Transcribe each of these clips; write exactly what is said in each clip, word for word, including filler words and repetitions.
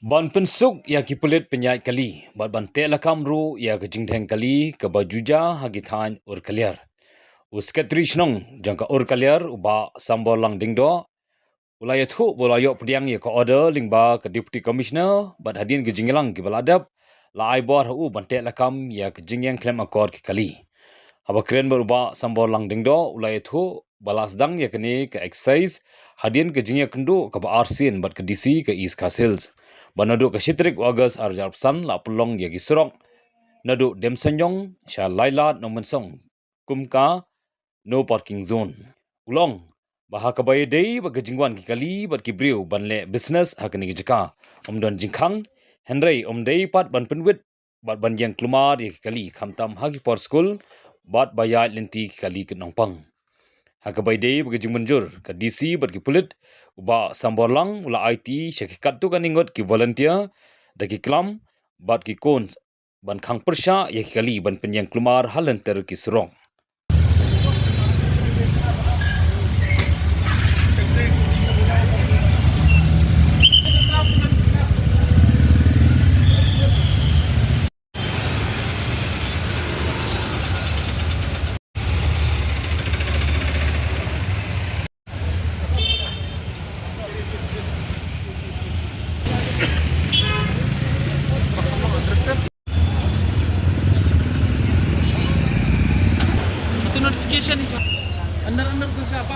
Ban pynsuk ïa ki pulit pynïaid kali bad ban teh lakam ruh ïa ka jingdheng kali kaba ju jia ha ki thaiñ Urkaliar. U Sekretari Shnong jong ka Urkaliar, u Bah Samborlang Diengdoh, u la ïathuh ba u la ïoh pdiang ïa ka order lyngba ka Deputy Commissioner bad hadien ka jingïalang kiba la dep, la ai bor ha u ban teh lakam ïa ka jingïeng khlem akor ki kali. Haba kren bad u Bah Samborlang Diengdoh, u la ïathuh ba la sdang ïa kane ka exercise hadien ka jingïakynduh kaba arsien bad ka D C ka East Khasi Hills, ba naduh ka shi tarik August arhajar arphew san la pynlong ïa ki surok naduh Demseiñiong sha Lailad Nongmynsong kum ka no parking zone. U la ong ba ha kaba ïadei bad ka jingwan ki kali bad ki briew ban leh business ha kane ka jaka, ym don jingkhang, hynrei ym dei pat ban pynwit bad ban ïeng kulmar ïa ki kali, khamtam ha ki por skul bad ba ïaid lynti ki kali ki nongpang. Ha kaba ïadei bad ka jingmynjur ka D C bad ki pulit, u Bah Samborlang u la aiti sha ki katto katne ngut ki volunteer da ki klam bad ki cones ban khang pyrshah ïa ki kali ban pynïeng kulmar ha lynter ki surok. Itu notification itu. Under, under tu siapa?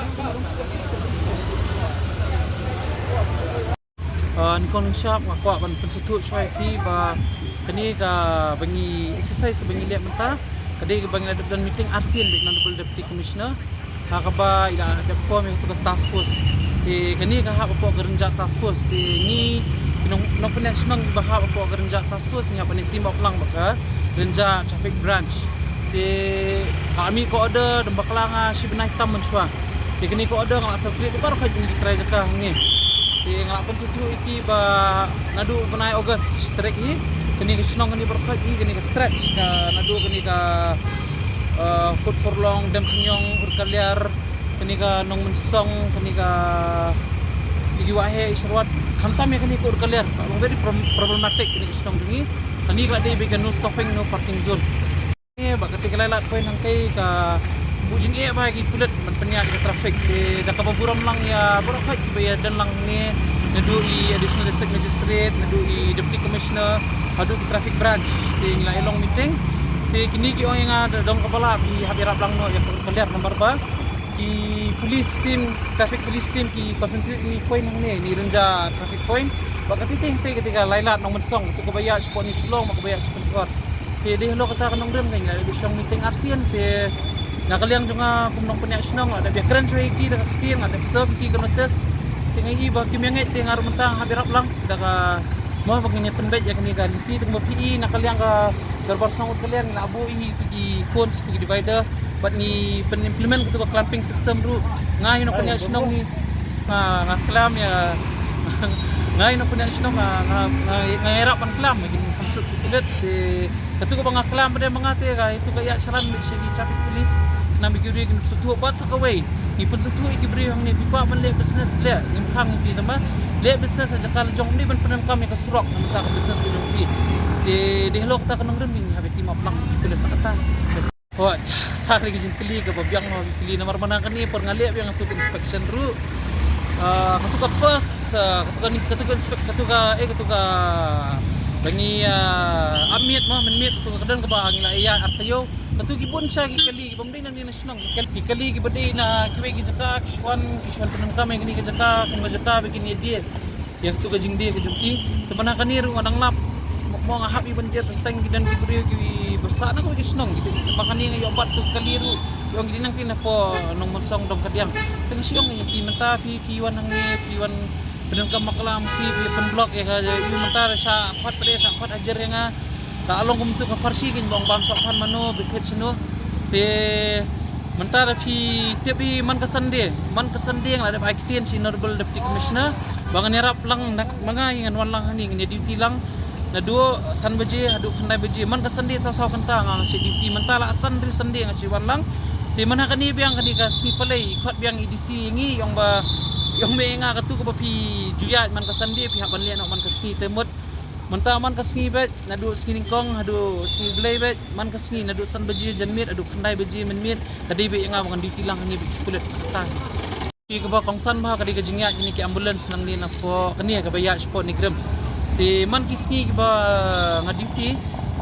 Ah, ni kon shap nga kwah ban pynsuthu shwai phi ba kane ka ba ngi exercise ba ngi leh mynta, ka dei ka ba ngi la dep don meeting arsien bad Honorable Deputy Commissioner. Ha kaba i la dep form ïa ka task force. Te kane ka hap hapoh ka Rynjah task force. Te ngi ki nong, nongpynïaid shnong ba hap hapoh ka Rynjah task force ngi hap ban team up lang bad ka Rynjah traffic branch. Te ka mih ka order dang bakla nga shi bnai tam mynshuwa. Te kane ka order nga la circulate baroh khoit ngi trai jaka hangne. Te nga la pynsuthu ïa ki ba naduh bnai August tarik hi, kane ka shnong kane baroh khoit hi, kane ka stretch ka naduh kane ka, eh, Food Furlong, Demseiñiong, Urkaliar, kane ka Nongmynsong, kane ka Tigiwaheh, Isherwat, khamtam ïa kane ka Urkaliar, ka long very prom-, problematic kane ka shnong jong ngi. Kane ka la dei ba ka no stopping, no parking zone. Eh, ba kata ka Lailad Point hangtei ka buh jingeh ba ki pulit ban pynïaid ka traffic. Te da kaba burom lang ïa baroh khoit kiba ïa don lang ne, naduh i Additional District Magistrate, naduh i Deputy Commissioner, haduh ki traffic branch. Te ngi la ïa long meeting. Te kine ki ong ïa nga da dong kaba lah ki hap ïarap lang noh ïa ka Urkaliar namar ba ki police team, traffic police team ki concentrate ni point hangne, ni Rynjah traffic point. Ba kata te hangtei kata ka Lailad Nongmynsong, tu kaba ïa shapoh ni Shillong, ba kaba ïa shapoh Te dei halor kata ka nongrim ka ngi la dep shong meeting arsien te na ka liang jong nga kum nongpynïaid shnong la dep ïakren shwa ïa ki da ka ktien, la dep serve ïa ki ka notice. Te nga i ba kim ïa ngeit te nga ruh mynta nga hap ïarap lang da ka mo ba ngin ïa pynbeit ïa kane ka lynti te kumba phi i na ka liang ka dorbar shnong Urkaliar ngi la buh ïa ki cones, ïa ki divider bad ngi pyn implement katu ka clamping system ruh. Nga i nongpynïaid shnong ngi nga, nga klam ïa nga i nongpynïaid shnong nga, nga, nga, nga ïarap ban klam ïa ki nongkhamsut ki pulit te Katu kaba nga klam ba dei ma nga te ka, itu ka ïa shalan bad sha ki traffic police. Khnang ba ki briew kin sngewthuh bad sa kawei. Ngi pynsngewthuh ïa ki briew hangne phi kwah ban leh business leh. Ngim khang ïa phi tang ba leh business ha jaka la jong, ym dei ban pyndonkam ïa ka surok namar ka business ka jong phi. Te dei halor kata ka nongrim ngi hap ban team up lang. Te leh kata. Hooid, tang ka jingkylli kaba biang, ma ki kylli namar mynta kane por nga leh biang katu ka inspection ruh. Ah, katu ka first, ah, katu ka ni, katu ka inspect, katu ka, eh, katu ka ba ngi, ah, ap miet mo, mynmiet katu ka don kaba ngi la ïa ar taïew. Katu ki bun sha ki kali kiba ym dei na ngi na shnong. Ki kali, ki kali kiba dei na kiwei ki jaka, ki shuwa, ki shuwa pyndonkam ïa kine ki jaka, kum ka jaka ba kine die. Ïa katu ka jingdie ka jong ki. Te mynta kane ruh nga dang lap. Mo, mo nga hap ïa ban jer tang ki don ki briew kiba sah na kawei ka shnong ki. Te mynta kane nga ïoh bat tu kali ruh. Ïoh ngi dei nangtei na po Nongmynsong Dongkadiang. Te nga shu ong ïa ki mynta phi, phi wan hangne, phi wan pyndonkam maklam, phi, phi pynblock ïa ka, ïa mynta shah khot pade, shah khot hajar ïa nga. Ka long kumtu ka pharshi kin bong bam sok phan mano, bikhet shino. Te mynta da phi tip hi man ka Sunday, man ka Sunday nga la dep ai ktien sha Honorable Deputy Commissioner ba ngan ïarap lang na ma nga hi ngan wan lang hangne ngan ïa duty lang naduh san baje haduh khyndai baje. Man ka Sunday saw saw kynta nga nga shu duty, mynta la san hynriew Sunday nga shu wan lang. Te mynta kane biang kane ka sngi Palei i khot biang i D C ïa ngi i ong ba Ong me nga katu kaba phi ju ïaid man ka Sunday phi hap ban leh noh man ka sngi te mut. Mynta man ka sngi beit naduh sngi nyngkong haduh sngi Blei beit, man ka sngi naduh san baje janmiet haduh khyndai baje mynmiet ka dei beit ïa nga ba ngan duty lang hangne beit ki pulit kata. Ki kaba kongsan bha ka dei ka jingïaid kine ki ambulance nangne na pdeng kane kaba ïaid shapoh NEIGRIHMS. Te man ki sngi kiba nga duty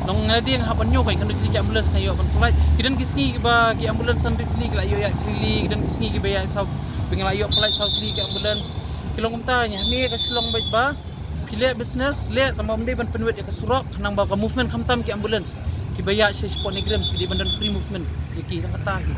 nong nga dei nga hap ban ñiew kai kan duty ki ambulance nga ïoh ban pynlait. Ki don ki sngi kiba ki ambulance san duty ki la ïoh ïaid freely, ki don ki sngi kiba ïaid saw ba nga la ïoh pynlait saw tylli ki ambulance. Ki long kumta ïa hangne ka Shillong beit ba phi leh business leh tang ba ym dei ban pynwit ïa ka surok khnang ba ka movement khamtam ki ambulance kiba ïaid sha shapoh NEIGRIHMS ki dei ban don free movement ïa ki tang kata hi.